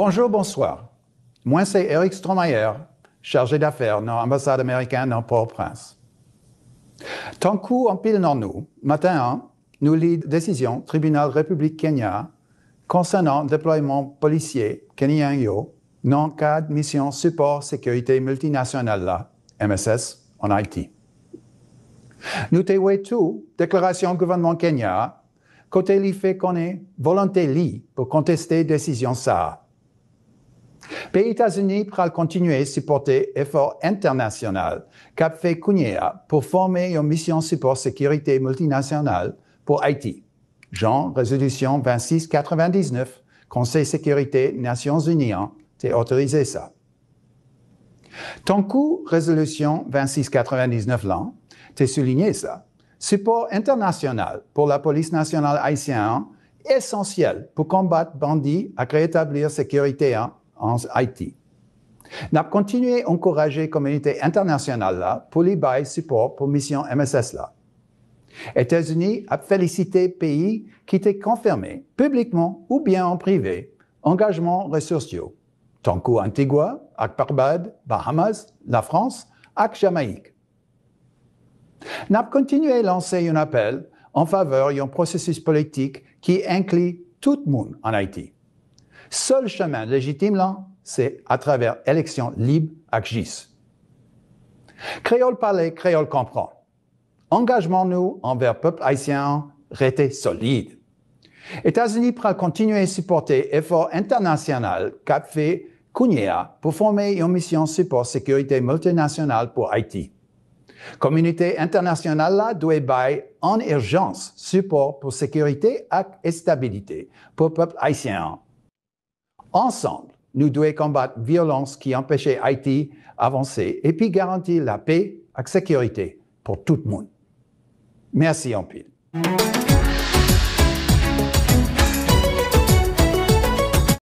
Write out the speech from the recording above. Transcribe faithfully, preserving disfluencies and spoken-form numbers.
Bonjou, bonswa. Mwen se Eric Stromayer, chaje dafè nan Anbasad Ameriken nan Pòtoprens. Tankou anpil nan nou, maten an, nou li desizyon Tribinal Repiblik Kenya konsènan deplwayman polisye kenyan yo nan kad Misyon Sipò Sekirite Miltinasyonal la, M S S, ann Ayiti. Nou te wè tou deklarasyon gouvènman Kenya a, kote li fè konnen volonte li pou konteste desizyon sa a. Peyi Etazini pral kontinye sipòte efò entènasyonal k ap fè kounye a pou fòme yon misyon sipò sekirite miltinasyonal pou Ayiti, jan Rezolisyon vennsis katrevendiznèf Konsèy Sekirite Nasyonzini an te otorize sa. Tankou Rezolisyon vennsis katrevendiznèf lan te soulinye sa, sipò entènasyonal pou Lapolis Nasyonal Ayisyen an esansyèl pou konbat bandi ak retabli sekirite an an Ayiti. N ap kontinye ankouraje kominote entènasyonal la pou li bay sipò pou misyon M S S la. Etazini ap felisite peyi ki te konfime, piblikman oubyen an prive, angajman resous yo, tankou Antigua ak Barbad, Bahamas, Lafrans ak Jamayik. N ap kontinye lanse yon apèl an favè yon pwosesis politik ki enkli tout moun ann Ayiti. Sèl chemen lejitim lan se atravè eleksyon lib ak jis. Kreyòl pale, kreyòl konprann. Angajman nou anvè pèp ayisyen an rete solid. Etazini pral kontinye sipòte efò entènasyonal k ap fè kounye a pou fòme yon misyon sipò sekirite miltinasyonal pou Ayiti. Kominote entènasyonal la dwe bay an ijans sipò pou sekirite ak estabilite pou pèp ayisyen an. Ansanm, nou dwe konbat vyolans ki anpeche Ayiti avanse epi garanti lape ak sekirite pou tout moun. Mèsi anpil.